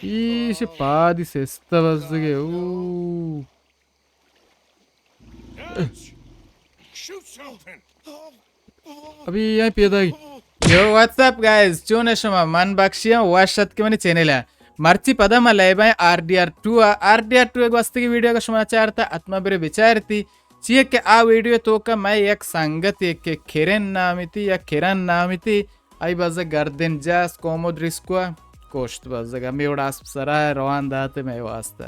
ایش پادی سستا بزگے، او۔ Shoot something. ابھی یہاں پیدا گی۔ یو، واٹس اپ گائز، چون شما؟ من بخشی ہوں، وش اتک منی چینل ءَ۔ مرچی پدا ما لیب ءَ آر ڈی آر ٹو ءَ، آر ڈی آر ٹو ءِ گوستگی ویڈیو اگہ شما چارتا، حتما برے بچارتی۔ چیئے کہ آ ویڈیو توکا مئے یک سنگتے کہ کرن نامی تی یا کرن نامی تی، آئی بزگ گردن جاست کومود ریسکوا کشت، بزگ ہمے وڑا اسپ سرا روان داتے مئے واسطہ۔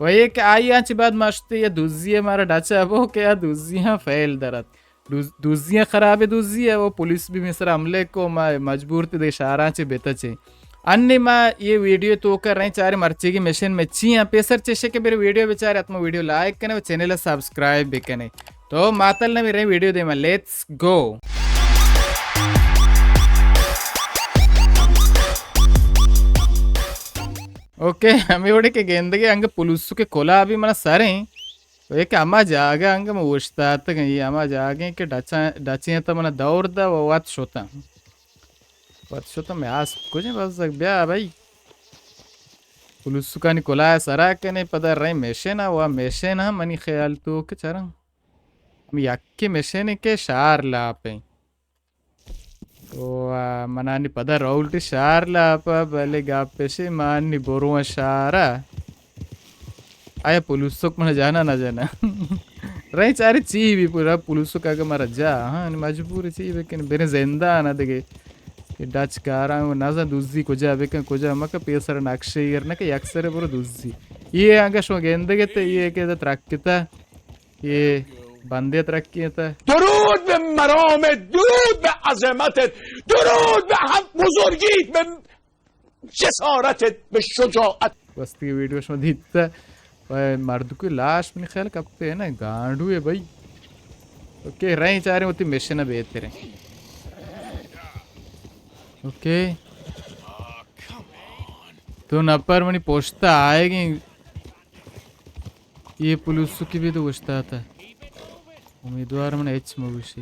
و اے کہ آئی آنچی بعد ما شتے یا دوزی مارا ڈچا بو کہ یا دوزی ہاں فیل درت۔ دوز-، دوزی ہاں خراب دوزی ہے، وہ پولیس بھی مئے سرا حملے کو، ما مجبور تی دے شہراں چے بیتا چے۔ انی ما یہ ویڈیو توکا رہیں چارے مرچیگی مشن میں چی ہیں، پیسر چشے کہ میرے ویڈیو بچارے، حتما ویڈیو لائک کنے و چینل سبسکرائب بکنے۔ تو ماتل نہ میرے ویڈیو دیما، لیٹس گو۔ اوکے، ہمیں وڑے کہ گندگی انگ پولیسو کے کلا بھی منا سریں۔ تو ایک ہما جاگہ انگ میں اوشتاتگ، یہ ہما جاگہ کہ ڈچا-، ڈچیں تا منا دور دا و وات شتا۔ وات شتا میں آس کجے بزگ بیا بھائی۔ پولیسکانی کلا سرا کنے پدا رہیں میشن ءَ، و میشن ہم منی خیال تو کہ چرن ہم یکے میشن کہ شار لاپیں۔ و منانی پدا راول ٹی شار لاپا، بلے گپ پیشے مانی برو شارا۔ آیا پولیسک من جانا نہ جانا۔ رہی چارے چی بھی پورا پولیسک اگہ مارا جا، ہاں، مجبور چی بکن، برے زندان دگے۔ ڈچ کاراں نزا دوزی کجا بکن، کجا مکن، پیسر نقشے ایر نہ کہ یک سر برو دوزی۔ یہ اگہ شو گندگے تے یہ کہ ترکتا۔ یہ بندے ترقی تا۔ درود به مرامت، درود به عظمتت، درود به هم بزرگیت، به جسارتت، به شجاعت۔ وستی ویڈیو شما دیتا۔ و مردکو لاش منی خیال کپتے ہیں نا، گانڈو ہے بھائی۔ اوکے، رہیں چاریں وتی مشن بہتریں۔ اوکے۔ تو نپر منی پوشتا آئے گی۔ یہ پولیسو کی بھی تو گوشتا تھا۔ امیدوار من ہچ مہ گوشی۔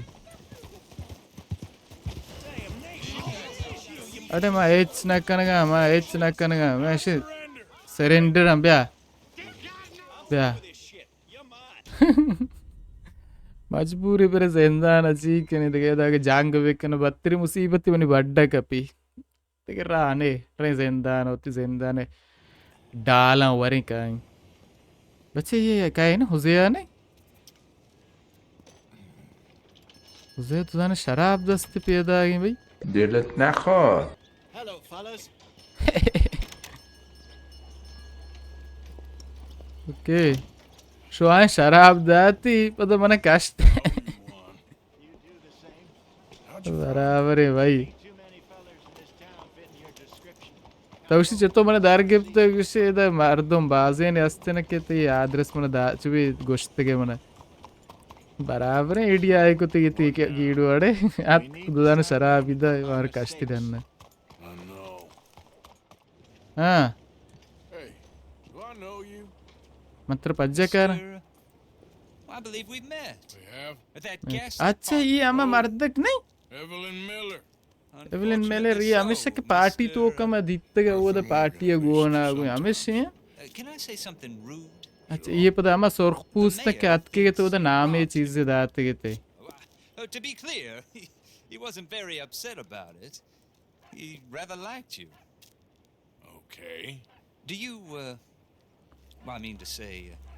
اڑے ما ہچ نہ کنگا، ما ہچ نہ کنگا، میں ایسے سرنڈر ہم بیا۔ بیا۔ مجبوری پر زندان چی کنی دگہ، دگہ جنگ بکن، بدتری مصیبتی منی بڈا کپی۔ دگہ راہ نے، ریں زندان ہوتی زندان ہے۔ ڈالاں وریں کائیں۔ بچے یہ کائے نا، حزیہ نے؟ حزیہ تو زانے شراب دست پیدا آگیں بھائی۔ دلت نخواد۔ اوکے۔ شو آئیں شراب داتی، پتہ منا کشت۔ برابر ہے بھائی۔ تو گوشی چطور من در گپت، گوشی ادا مردم بازین استن کہ تئی آدرس من دا، چو بھی گوشتگے من۔ برابر ہے، ایڈیا آئے کو تئی تئی کہ گیڑو اڑے۔ ات دودان شراب ادا وار کشتی ڈن۔ ہاں۔ من تر پجا کر۔ اچھا، یہ ہما مردک نہیں؟ ایولن میلر، یہ ہمیشہ کہ پارٹی تو کم دیتگ، وہ دا پارٹی گونا گو ہمیشہ ہیں۔ اچھا، یہ پتہ ہما سرخ پوست کہ اتکے تو دا نام یہ چیز داتگے تے۔ To be clear, he, he wasn't very upset about it. He rather liked you. Okay. Do you, uh, well, I mean to say, uh,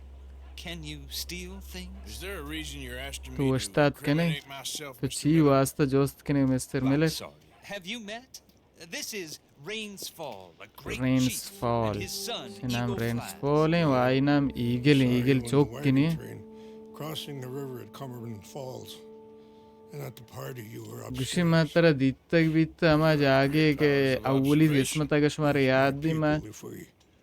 can you steal things? Is there a reason you're asking me to incriminate myself, Mister Miller? تو وشتات کنے؟ تو چی واسطہ جوست کنے، mister Miller? Well, I'm sorry. Have you met? This is Rains Fall, a great chief, and his son, Eagle Flies. Rains fall. نام rains فال ہیں، و آئی نام ایگل ہیں، ایگل چوک کنے۔ Crossing the river at Cumberland Falls. گوشی ما ترا دیتگ بیت ہما جاگے کہ اولی قسمت اگہ شمارا یاد بی ما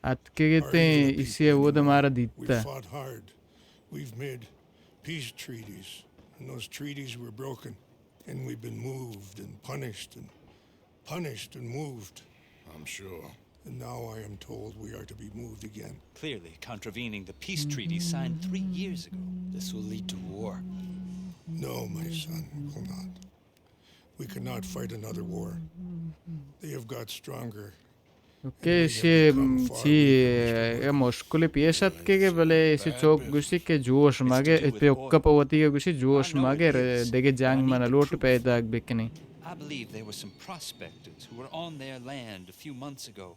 اتکگ اتیں، ایشی ء اود ء مارا دیتا۔ We've made peace treaties, and those treaties were broken, and we've been moved and punished and punished and moved. I'm sure. And now I am told we are to be moved again. Clearly contravening the peace treaty signed three years ago. This will lead to war. No, my son, it will not. We cannot fight another war. They have got stronger, okay, ایشی چی اے مشکل پیش اتکگ، بلے ایشی چوک گوشی کہ جوش مگے، پہ اوکا پہ وتی گوشی جوش مگے، دگہ جنگ من لوٹ پیداک بکنی۔ I believe there were some prospectors who were on their land a few months ago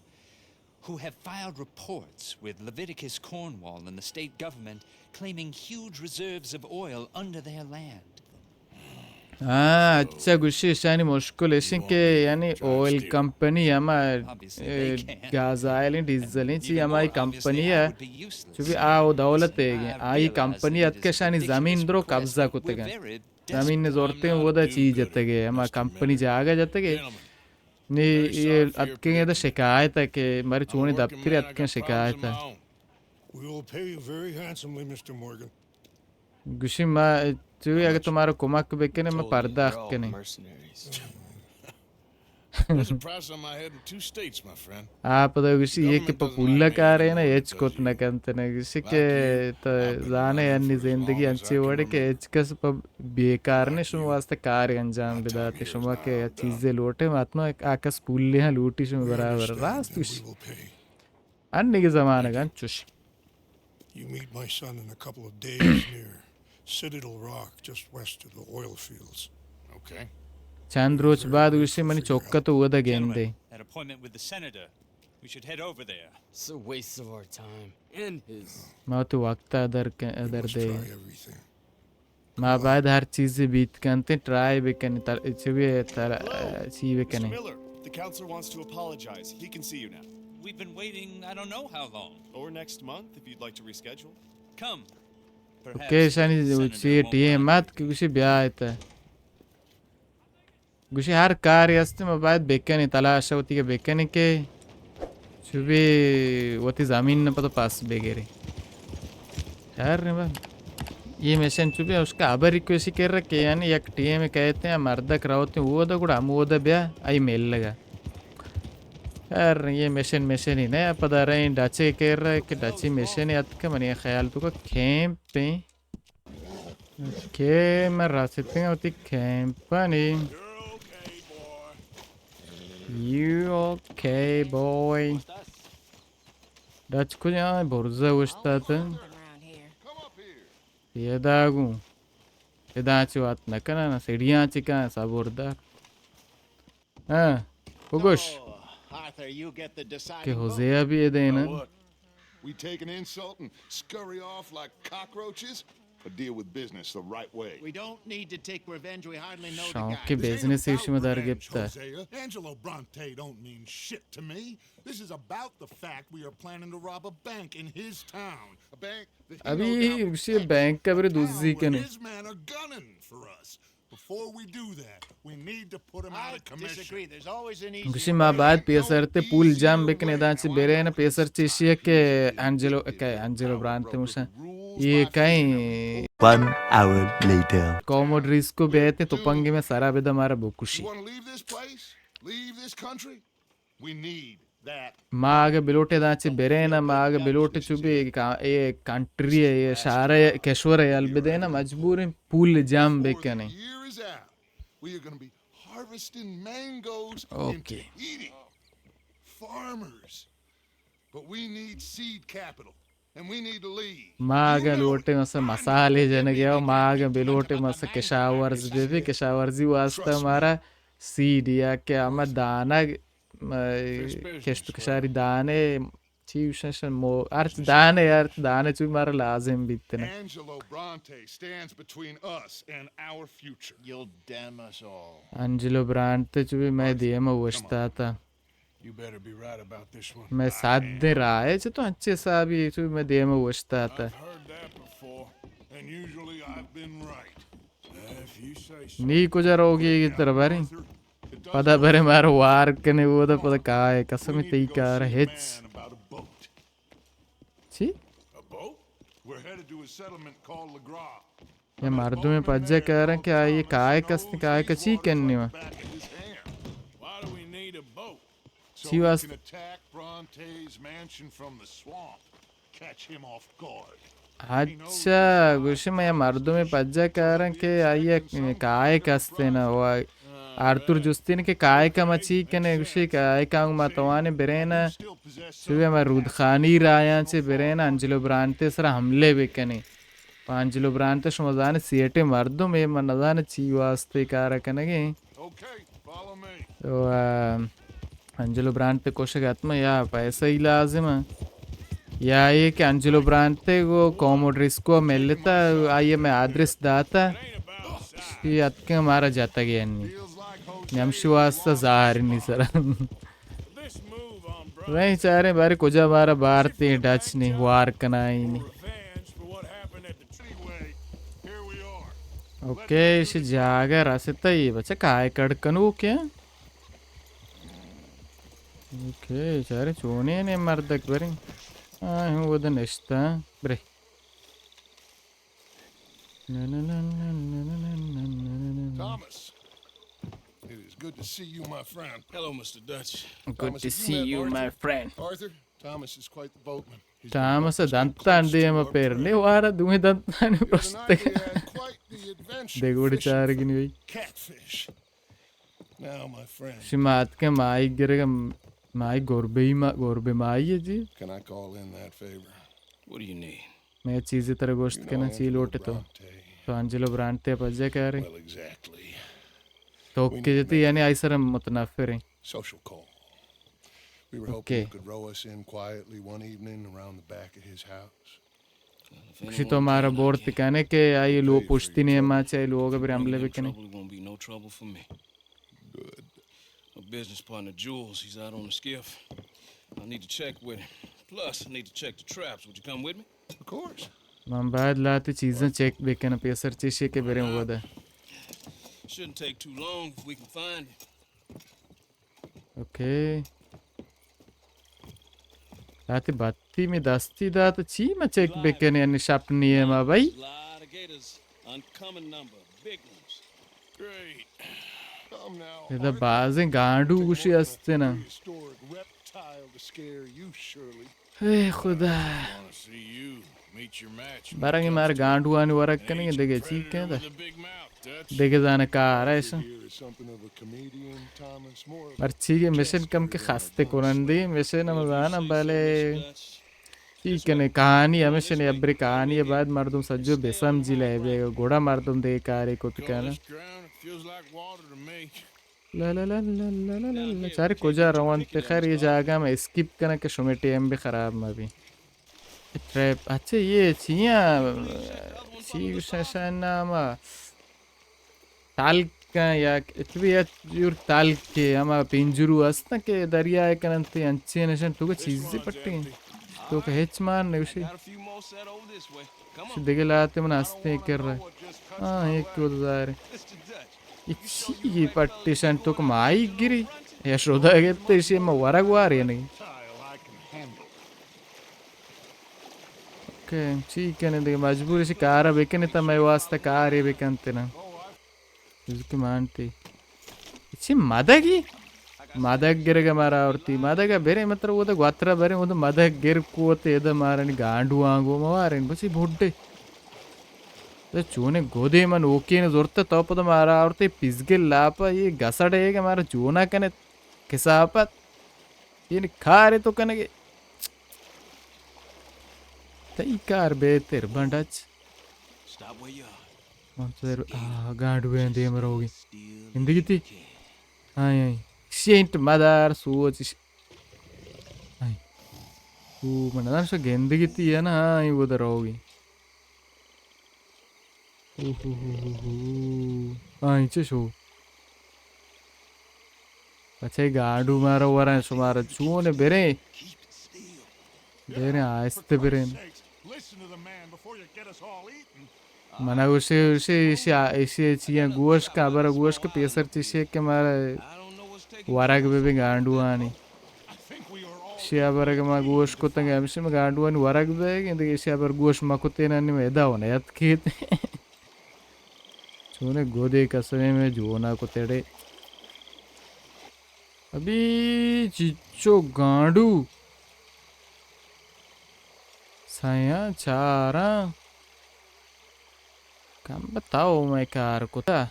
who have filed reports with Leviticus Cornwall and the state government claiming huge reserves of oil under their land. ہاں، اچھا، گوشی ایشانی مشکل ایشیں کہ یعنی oil company ہما، اے، گاز آئل ایں، ڈیزل ایں، چی ہمائی کمپنی ہے، چونکہ آ او دولت ہے، آئی کمپنی اتکشانی زمین درو قبضہ کتگا۔ زمین نے زورتے ہیں، وہ دا چیز جتگے، ہما کمپنی جاگہ جتگے۔ نی، یہ اتکیں دا شکایت ہے کہ مری چونی دفتری اتکیں شکایت ہے۔ We will pay you very handsomely, Mister Morgan. گوشی ما، تو اگہ تو مارا کمک بکنے، ما پرداخت کنیں۔ There's a price on my head in two states, my friend. آ پدا گوشی یہ کہ پہ پولا کارے نا، ہچ کت نہ کنت نا۔ گوشی کہ تو زانے انی زندگی انچی وڑے کہ ہچ کس پہ بیکار نے شما واسطہ کار انجام بداتے۔ شما کہ چیزے لوٹے، ماتما آ کس پولے ہاں لوٹی شما برابر۔ راست گوشی۔ انیگہ زمانگ انچوش۔ You meet my son in a couple of days near Citadel Rock, just west of the oil fields. Okay. چند روچ بعد گوشی منی چوکا تو اودا گندے۔ An appointment with the senator. We should head over there. It's a waste of our time and his. ما تو وقت در ک-، در دے۔ Try everything. ما باید ہر چیزی بیت کنت، ٹرائی بکنی، تر-، چی بی-، تر-، چی بکنی۔ Mister Miller, the counselor wants to apologize. He can see you now. We've been waiting, I don't know how long. Or next month, if you'd like to reschedule. Come. Okay, ایشانی چی ٹیم ات کہ گوشی بیا ات۔ گوشی ہر کاری ہستی ما باید بکنی، تلاش وتی کہ بکنی کہ چوبی وتی زمین نہ پتہ پاس بگری۔ یار نے با، یہ مشن چوبی اس کا ابر ریکویسٹ کر رہا کہ یعنی یک ٹیم کہتے ہیں مردک روتے ہیں، وہ دا گڑا ہم وہ دا بیا، آئی میل لگا۔ یار، یہ مشن، مشن ہی نہ، پدا رہے ڈچے کہہ رہا کہ ڈچی مشن اتک، منی خیال تو کا کیمپ پہ۔ اوکے، میں راستے ہیں ہوتی کیمپ پانی۔ You okay, boy? ڈچ کجا برزا وشتا تھا۔ یہ داگوں۔ ادا چی وات نہ کناں، سیڑھیاں چی کن، صبر دار۔ ہاں، بگوش۔ کہ ہوزے ءَ بھی اے دین۔ We take an insult and scurry off like cockroaches, or deal with business the right way? We don't need to take revenge. We hardly know the guy. شوق بزنس ایشی ما در Gupta. Angelo Bronte don't mean shit to me. This is about the fact we are planning to rob a bank in his town. A bank that he no doubt protects. ابھی اسی بینک کا بری دزی کنی۔ His men are gunning for us. Before we do that, we need to put him out of commission. گوشی ما بعد پیسر تے پول جام بکنے داں چی برے نا۔ پیسر چیشی ہے کہ انجلو، کہ انجلو برانتے مشا۔ یہ کہیں۔ One hour later. کوموڈریس کو بیتے تو پنگی میں سرا بدا مارا بکشی۔ You wanna leave this place? Leave this country? We need that. ما اگہ بلوٹے داں چی برے نا، ما اگہ بلوٹے چو بی کا-، اے کنٹری ہے، اے شہر ہے، کشور ہے، یل بدے نا، مجبور ہیں پول جام بکنے۔ Before the year is out, we are gonna be harvesting mangoes in Tahiti. Farmers. But we need seed capital. And we need to leave. ما اگہ لوٹے مسا مسالے جنگے ہو، ما اگہ بلوٹے مسا کشاورز بے بے، کشاورزی واسطہ مارا سیڈ یا کہ ہما دانگ، م-، کشت کشاری دانے، چی وشن شن مو-، ہرچ دانے، ہرچ دانے چوی مارا لازم بیتنے۔ Angelo Bronte stands between us and our future. You'll damn us all. انجلو برانتے چوی میں دیم وشتاتا۔ You better be right about this one. میں سات دن راہ ہے، چہ تو انچے حسابی، چو میں دیم وشتاتا۔ I've heard that before, and usually I've been right. If you say so. نی کجا روگی گی تر بری؟ پدا برے مارا وار کنے، وہ دا پدا کائے، قسم تئی کار ہچ۔ چی؟ A boat? We're headed to a settlement called LeGras. یہ مردم پجا کہہ رہے کہ آئی کائے کست، کائے کچی کننی ما۔ Why do we need a boat? چی واسطہ؟ So we can attack Bronte's mansion from the swamp. Catch him off guard. اچھا، گوشی میں مردم پجا کہہ رہے کہ آئی کائے کستے نا، وہ آرتور جستین کہ کائے کا مچی کنے، گوشی کائے کا ما توانے برینا، چوے ما رودخانی رایاں چے برینا، انجلو برانتے سرا حملے بکنے۔ پہ انجلو برانتے شما زانے سیٹے مردم اے، من نزانے چی واسطے کارا کنگے۔ تو، آ، انجلو برانتے کوشگ اتما یا پیسہ ہی لازم ہے۔ یا اے کہ انجلو برانتے گو کومو ڈریسکو ملتا، آئیے میں آدرس داتا، شی اتکن مارا جاتا گیا نی۔ نمشی واسطہ ظاہر نی سر۔ وہیں چاریں بارے کجا مارا بارتے ڈچ نی، وار کنائی نی۔ اوکے، اش جاگہ رستا یہ بچہ کائے کڑ کنو کیا؟ اوکے، چارے چونے نے مردک بریں۔ آ، ہوں وہ دن اشتا، برے۔ نہ، نہ، نہ۔ Thomas, it is good to see you, my friend. Hello, Mister Dutch. Good Thomas, to have you see met you, Arthur? My friend. Arthur, Thomas is quite the boatman. He's been Thomas ءَ دنتان دیم ءَ پیر نے وارا دوئیں دنتانی پرستگ۔ Quite the adventure. دگوڑ چارگی نوی۔ Catfish. Now, my friend. شما اتکے مائی گرگ، مائی گربے ما، گربے مائی ہے جی۔ Can I call in that favor? What do you need? میں چیزے ترا گوشت کناں، چی لوٹے تو؟ تو آنجلو برانتے پجا کارے۔ Well, exactly. تو کہ جتی یعنی آئی سر متنفر ہیں۔ Social call. We were hoping you could row us in quietly one evening around the back of his house. کشی تو مارا بورت کنے کہ آئی لو پشتی نے ما چے لوگ بر حملے بکنے۔ Good. My business partner Jules, he's out on the skiff. I need to check with him. Plus, I need to check the traps. Would you come with me? Of course. من باید لاتی چیزاں چیک بکنم، پیسر چیشی کہ بریں ودا۔ Shouldn't take too long if we can find him. Okay. لاتی بتی می دستی دات، چی ما چیک بکنی انی شپ نیے ما بھائی؟ Lot of gators. Uncommon number. Big ones. Great. Come now. ادا بازیں گانڈو گوشی ہستے نا۔ Prehistoric reptile to scare you, surely. اے خدا۔ Wanna see you meet your match. برنگی مار گانڈوانی ورگ کنگی دگہ چی کن دا۔ With a big mouth, Dutch. دگہ زانے کار ایسا۔ Here is something of a comedian, Thomas, more of a مرچی کے مشن کم کے خستے کنندی، مشن ہم زانا بلے۔ چی کنے کہانی ہمیش نے ابری کہانی ہے، باید مردم سجو بے سمجھی لے بے گڑا مردم دے کارے کت کنا۔ لا لا لا لا۔ چارے کجا روان تے؟ خیر یہ جاگہ میں اسکپ کنا کہ شمی ٹائم بھی خراب مہ بی۔ ٹریپ، اچھا یہ چیاں، چی ششان نام؟ ٹالکاں یا اتبی یا جور ٹالکے ہما پنجرو است کہ دریا ءَ کننت انچیں نشن تو چیزے پٹیں تو کہ ہچ مان نوشی۔ دگہ لاتے من ہستیں کر رہے۔ ہاں، ایک کو ظاہر ہے۔ اچھی پٹیشن تو کہ مائی گری یا شودا گتے شی ما ورگ وارے نہیں۔ اوکے، چی کنے دگہ مجبور اش کارا بکنے تا مئے واسطہ کارے بکنت نا۔ بزکی مانتی۔ چی مدگی؟ مدگ گرگ مارا آورتی۔ مدگ برے مطلب وہ تو گواترا برے وہ تو مدگ گر کوتے ادا مارنی گانڈو آنگو موارن بچی بھوڈے۔ تو چونے گودے من اوکین زورتے تو پد مارا آورتی پزگل لاپا یہ گسڑے کہ مارا جونا کنے کسافت۔ یعنی کارے تو کنگے۔ تئی کار بہتر بنڈچ۔ Stop where you are. من تو در-، آ، گانڈویں دیم روگی۔ زندگی تی؟ آئی، آئی۔ شینٹ مدار سوچ ش-، آئی۔ او، من ندان شو گندگی تی ہے نا، آئی، وہ در روگی۔ اوہوہوہو۔ آ، اینچش ہو۔ پچے گاڈو مارا ورن شمارا چون بریں؟ بریں، آہستہ بریں۔ منا گوشے، گوشے، ایشی، ایشی چیاں گوش کا، برا گوش کا، پیسر چیشے کہ مارا ورگ بہ بی گانڈوانی۔ ایشی ءَ ہبر اگہ ما گوش کتگ، ہمیشی ما گانڈوانی ورگ بیگ انت، ایشی ءَ ہبر گوش مہ کتین انی ما ادا و نیاتکیت۔ چونے گودے قسمے میں جونا کتڑے۔ ابھی چچو گانڈو۔ سیاں چاراں۔ کم بتاؤ میں کار کتا۔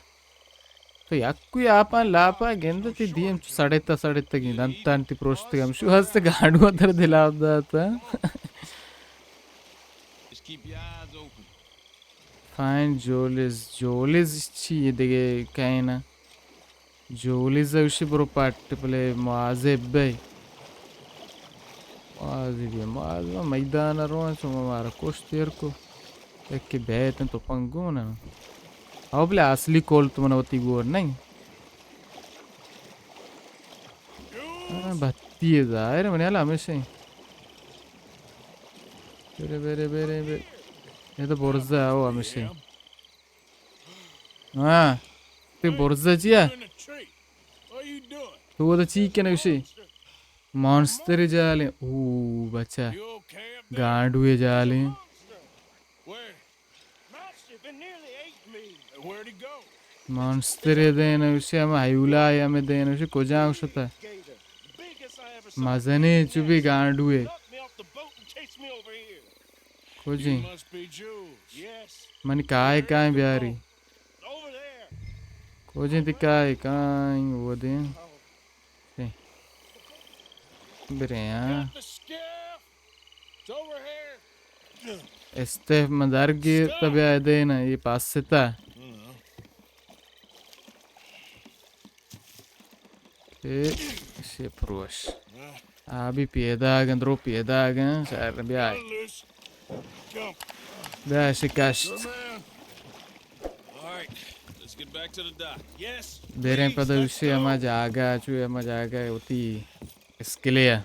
یکوی آپاں لاپا گند تی دیم چو سڑتا سڑتگی دنتان تی پروشتگ ہمشو ہست گانڈو در دلاپ داتا۔ Just keep your eyes open. Find Joel's. Julies چی دگہ کہنا؟ جولیز اوشی برو پٹ پلے مواظب بے۔ مواظب بے، مواظب میدان رو، شما مارا کشت تیر کو۔ یکی بیت تو پنگو نا۔ او بلے اصلی کول تو من وتی گور نہیں۔ ہاں، بھتی ہے ظاہر ہے، منی حال ہمیشہ ہی۔ برے، برے، برے، برے۔ یہ تو برزہ ہے، وہ ہمیشہ ہی۔ ہاں، تے برزہ چیا؟ تو وہ تو چی کنے گوشی؟ مانستر جالیں۔ او بچہ، گانڈوے جالیں۔ مانسترے دین، اسے ہم ہیولا ہے، ہمیں دین، اسے کجا شتا؟ مزنے چو بھی گانڈوے۔ کجی؟ منی کائے کائیں بیاری۔ کجی تی کائے کائیں وہ دین۔ برے ہاں۔ استیف من در گیر تا بیا دین، یہ پاس ستا۔ اے، شے پروش۔ آ بھی پیداگن، درو پیداگن، شہر بیا۔ بیا شکشت۔ All right, let's get back to the dock. Yes. بریں پدا اوشی ہما جاگہ، چو ہما جاگہ ہوتی اسکلے۔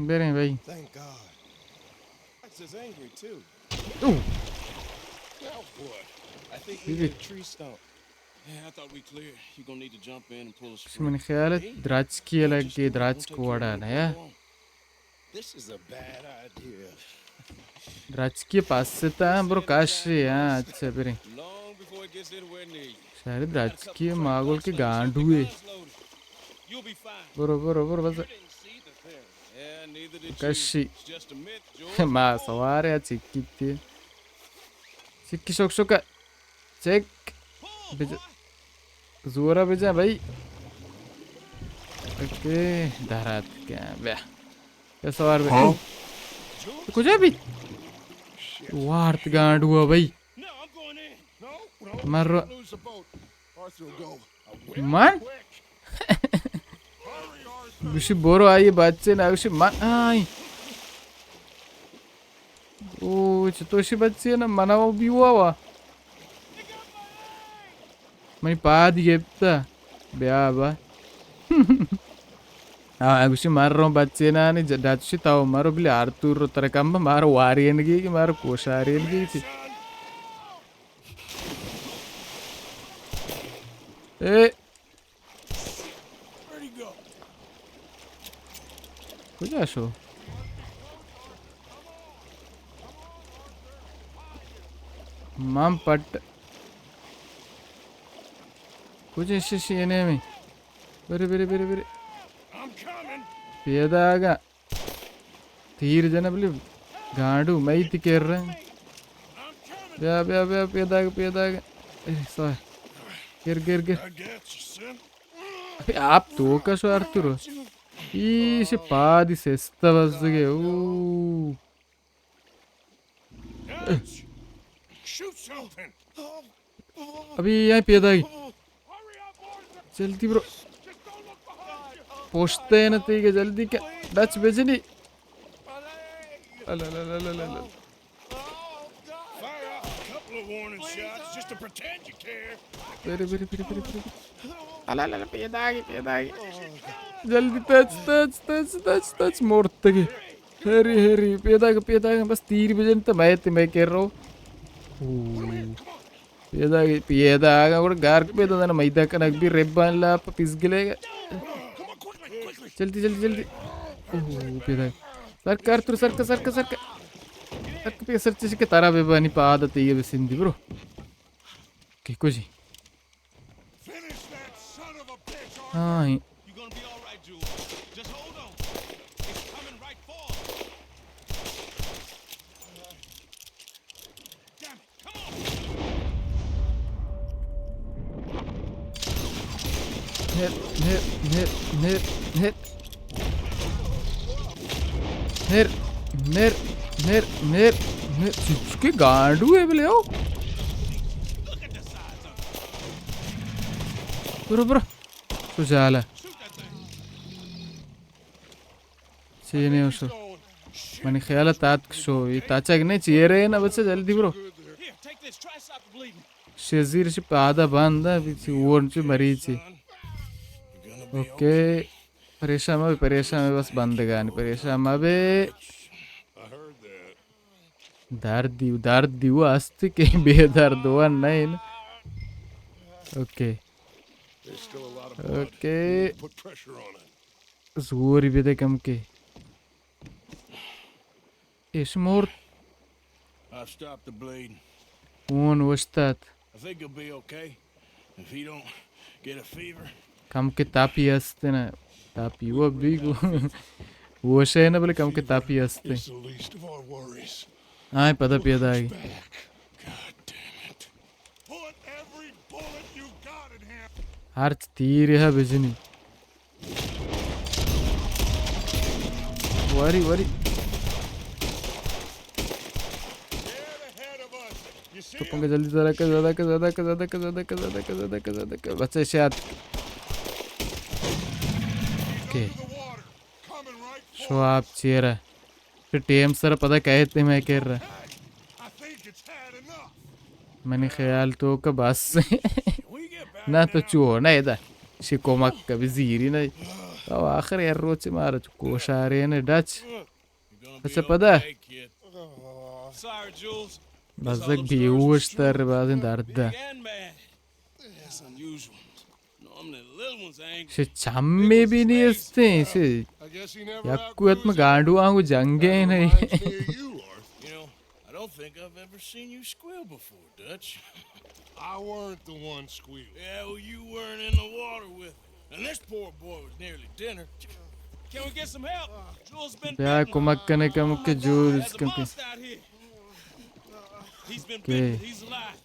بریں بھائی۔ Thank God. Max is angry too. Oh. Now what? I think we hit a tree stump. Yeah, I thought we cleared. You're gonna need to jump in and pull us free. من خیال درچکی لگے، درچک وڑا نہ یا۔ This is a bad idea. درچکی پاستا برو کاشی، ہاں، اچھا بریں۔ Long before it gets anywhere near you. شہر درچکی ماگل کے گانڈوے۔ You'll be fine. برو، برو، برو، بس۔ You didn't see the thing. Yeah, neither did you. کشی۔ It's just a myth, George. ما سوارے چکی تے۔ چکی شوک شوک۔ چک۔ بج-، زورا بجا بھائی۔ اوکے، درات کیا بیا۔ یا سوار بے۔ ہاں؟ تو کجا بی؟ وارت گانڈوا بھائی۔ مر۔ من؟ گوشی برو آئی بچے نا، گوشی من آئی۔ او، چطور شی بچے نا، منا وہ بیوا وا۔ منی پاد گپتا۔ بیا با۔ آ، گوشی مر رو بچے نا نی ج-، ڈچ شی تاو مرو بلی آرتور رو تر کم مارو وارینگی کہ مارو کوشارینگی چی۔ اے۔ کجا شو؟ من پٹ۔ کجا ششی اے نیمی؟ برے، برے، برے، برے۔ پیدا آگا۔ تیر جنہ بلے گانڈو مئی تی کر رہے۔ بیا، بیا، بیا، پیداگ، پیداگ۔ اے، سوائے۔ گر، گر، گر۔ ابے آپ تو کشو آرتورو۔ ایش پادی سستا بزگے۔ او۔ ابھی یہاں پیدا ہی۔ جلدی برو۔ پوشتے ہیں نا تیگے، جلدی کیا۔ ڈچ بجنی۔ اللہ، اللہ، اللہ، اللہ، اللہ۔ برے، برے، برے، برے، برے۔ اللہ، اللہ، اللہ، پیدا آگی، پیدا آگی۔ جلدی تچ، تچ، تچ، تچ، تچ، مرتگی۔ ہری، ہری، پیدا آگی، پیدا آگی، بس تیر بجن تو میں تے میں کر رہو۔ او۔ پیدا آگی، پیدا آگا، گڑا گار پیدا دانا میدا کنک بھی ریبان لا پا پیس گلے گا۔ جلدی، جلدی، جلدی۔ او، پیدا آگی۔ سرکار تو سرکار، سرکار، سرکار۔ سرکار پہ سر چشکے ترا بے بانی پاد تے یہ بسندی برو۔ کہ کجی؟ ہاں، ہی۔ You gonna be all right, Jules. Just hold on. نر، نر، نر، نر۔ نر، نر، نر، نر، نر۔ چچکے گانڈو ہے بلے ہو۔ برو، برو۔ تو جالا۔ چی نے اوشو؟ منی خیال ءَ تاتک شو۔ یہ تاچگ نے چیرے نا بچہ، جلدی برو۔ شزیر چی پادا بند ہے، بیچی وون چی مریچی۔ اوکے۔ پریشان مبے، پریشان مبے، بس بندگانی پریشان مبے۔ درد دیو، درد دیو است کہ بے درد وا نہ۔ اوکے۔ اوکے۔ زوری بدے کمکے۔ ایش مرد۔ I've stopped the bleeding. اون وشتات۔ I think he'll be okay if he don't get a fever. کمکے تاپی است نا۔ تاپی وہ بیگو۔ وش ہے نا بلے کمکے تاپی است۔ It's the least of our worries. آئیں پدا پیدا آئی۔ Back. God damn it. Put every bullet you got in him. ہرچ تیر ہے بجنی۔ وری، وری۔ تو پنگا جلدی زیادہ کر، زیادہ کر، زیادہ کر، زیادہ کر۔ بچے شاید۔ اوکے۔ شو آپ چیرہ۔ پہ ٹیم سر پدا کہتے میں کر رہا۔ منی خیال تو کہ بس۔ نہ تو چو نہ ادا۔ شی کمک کبھی زیری نہ۔ تو آخر ہر روچ مارا چو کوشارے نے ڈچ۔ اچھا پدا۔ بزگ بیہوش تر بازیں درد۔ شے چمے بھی نیستیں، شے یک وت میں گانڈو آنگو جنگے نہیں۔ You know, I don't think I've ever seen you squeal before, Dutch. I weren't the one squealing. Yeah, well, you weren't in the water with him. And this poor boy was nearly dinner. Can we get some help? Jules been بیا کمک کنے کمک جولز کمک۔ He's been bitten. He's alive.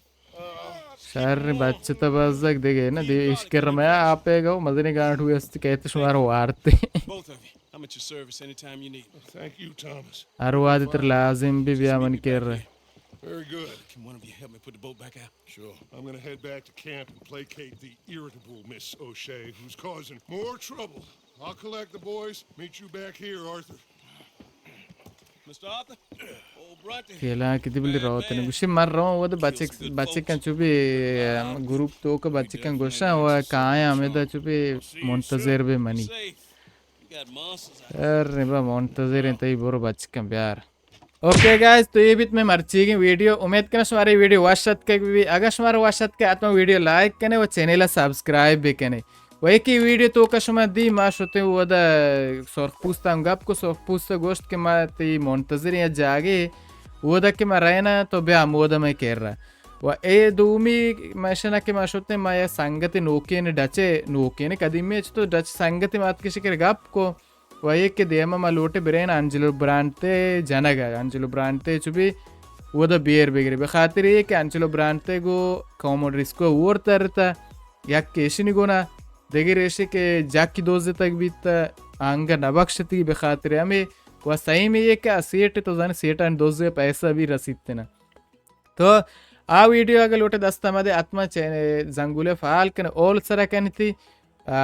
شر بچ تا بزگ دیگه نه دی اشکر میں آپ گو مزنی گانٹو است کہتے شمار وارتے۔ Both of you. I'm at your service anytime you need me. Thank you, Thomas. ہر واد تر لازم بھی بیا من کر۔ Very good. Can one of you help me put the boat back out? Sure. I'm gonna head back to camp and placate the irritable Miss O'Shea, who's causing more trouble. I'll collect the boys, meet you back here, Arthur. Mister Arthur? Old Bronte. کیلا کتی بلی روت نے گوشی مر رو وہ بچک بچکن چو بھی گروپ تو کا بچکن گوشا وہ کایا ہمیں دا چو بھی منتظر بے منی۔ ارے با منتظر ہیں تئی برو بچکن بیار۔ اوکے گائز، تو یہ بیت میں مرچیگیں ویڈیو۔ امید کناں شمارے ویڈیو وش اتکگ بی۔ اگر شمارا وش اتکگ، حتما ویڈیو لائک کنے و چینل سبسکرائب بکنے۔ و ایکی ویڈیو تو کہ شما دی ما شتے ودا سرخ پوستان گپ کو، سرخ پوست گوشت کہ ما تی منتظر یا جاگے ودا کہ ما رہنا تو بیا مودا میں کر رہا۔ و اے دومی مشنا کہ ما شتے ما یا سنگت نوکین ڈچے، نوکین قدیمی چ تو ڈچ سنگت مات کے شکر گپ کو۔ و ایک کہ دیما ما لوٹے برین انجلو برانتے جنگ ء، انجلو برانتے چو بھی ودا بیر بگرے، بخاطر یہ کہ انجلو برانتے گو کامون ریسکو وور ترتا، یک ایشنی گونا دگہ ریشے کہ جاکی دوزتگ بیت، آنگا نبخشتی، بخاطر ہمیں و سیمی یہ کہ سیٹ تو زن سیٹان دوزے پیسہ بھی رسیتنا۔ تو آ ویڈیو اگر لوٹے دست آمدے، حتما چین زنگولے فعال کن، اول سرا کنتی۔ آ،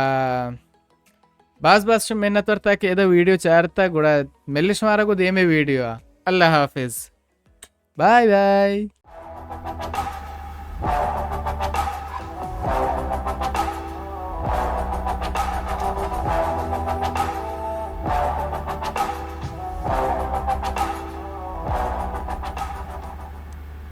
باز باز شم منت ورتا کہ ادا ویڈیو چارتا، گڑا ملی شمارا گو دیمے ویڈیو آ۔ اللہ حافظ۔ Bye bye.